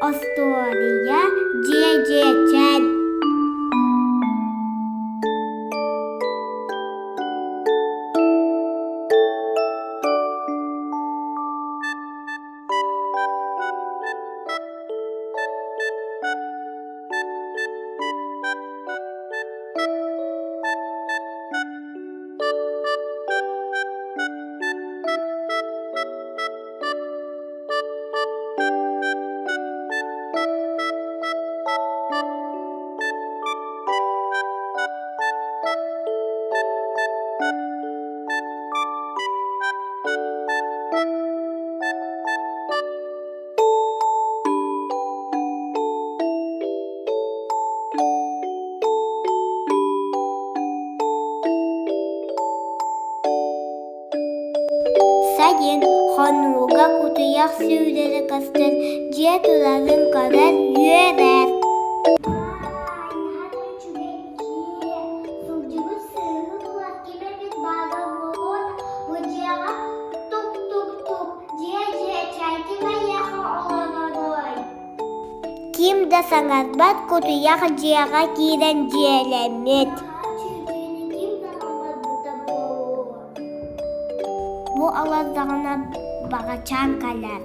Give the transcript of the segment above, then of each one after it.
Остуоруйа дьиэ-дьиэчээн Сайын хонууга кутуйах сүүрэрэ көстөн дьиэ турарын көрөн үөрэр. Ким да саҥарбат кутуйах дьиэҕэ киирэн дьиэлэммит. Бу олордоҕуна баҕачаан кэлэр.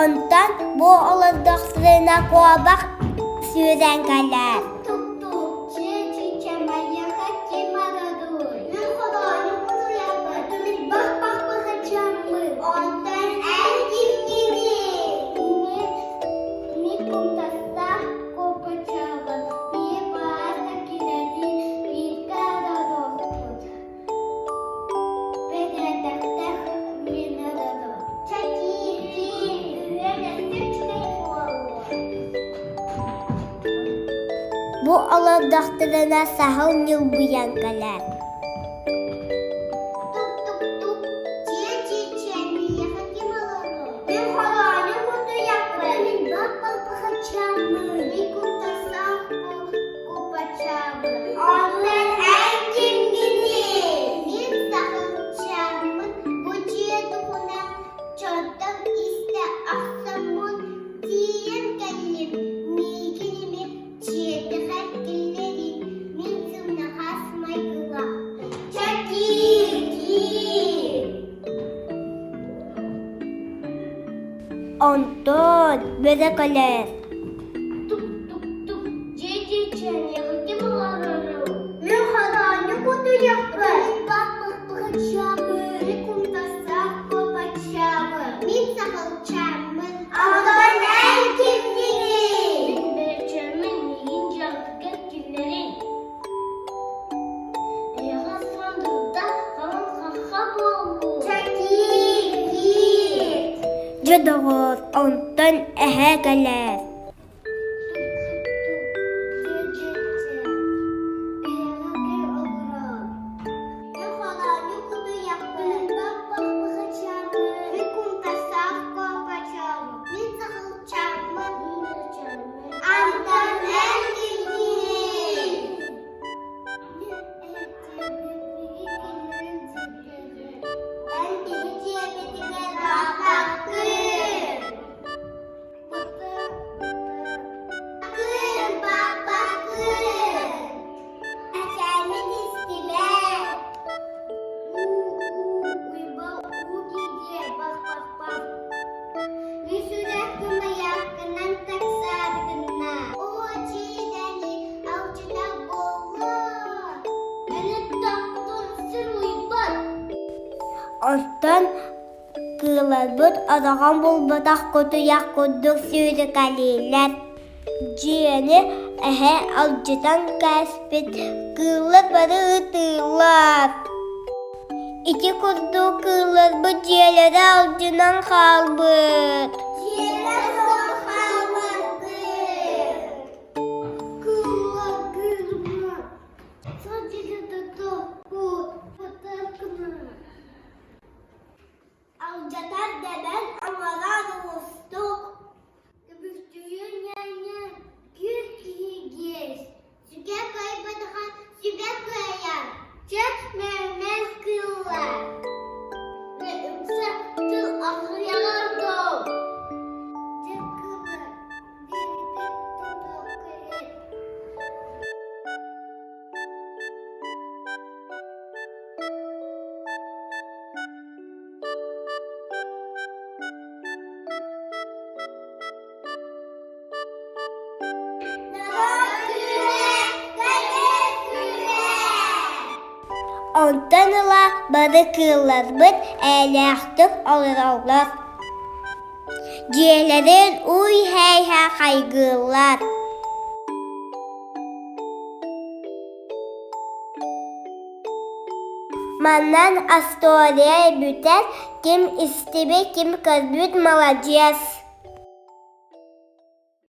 Онтон бу олордохторуна куобах сүүрэн кэлэр. Бу олордохторуна саһыл ньылбыйан кэлэр. Онтон бөрө кэлэр. Дьэ доҕоор, онтон эһэ кэлэр. Оттон кыыларбыт ороҕон булбатах кутуйах курдук сүүрэкэлииллэр. Дьиэни эһэ алдьатан кээспит, кыыллар бары ытыыллар. Ити курдук кыылларбыт дьиэлэрэ алдьанан хаалбыт. Алдьатан. Дэбэн оҥорор уустук. Көмүстүүр ньээҥҥэ күүс киһи гиэс, сүгэ кыайбатаҕа сүбэ кыайар, чөк мөрмөл кыыллар. Үксэ тыл аҕыйаҕар доо. Дьэ кыыллар диэбитин туту кэлин. Онтон ыла бары кыылларбыт эйэлээхтик олороллор. Дьиэлэрин уй-һэй-һэ хайгыыллар. Манан остуоруйа бүтэр, ким истибит, ким көрбүт маладьыас.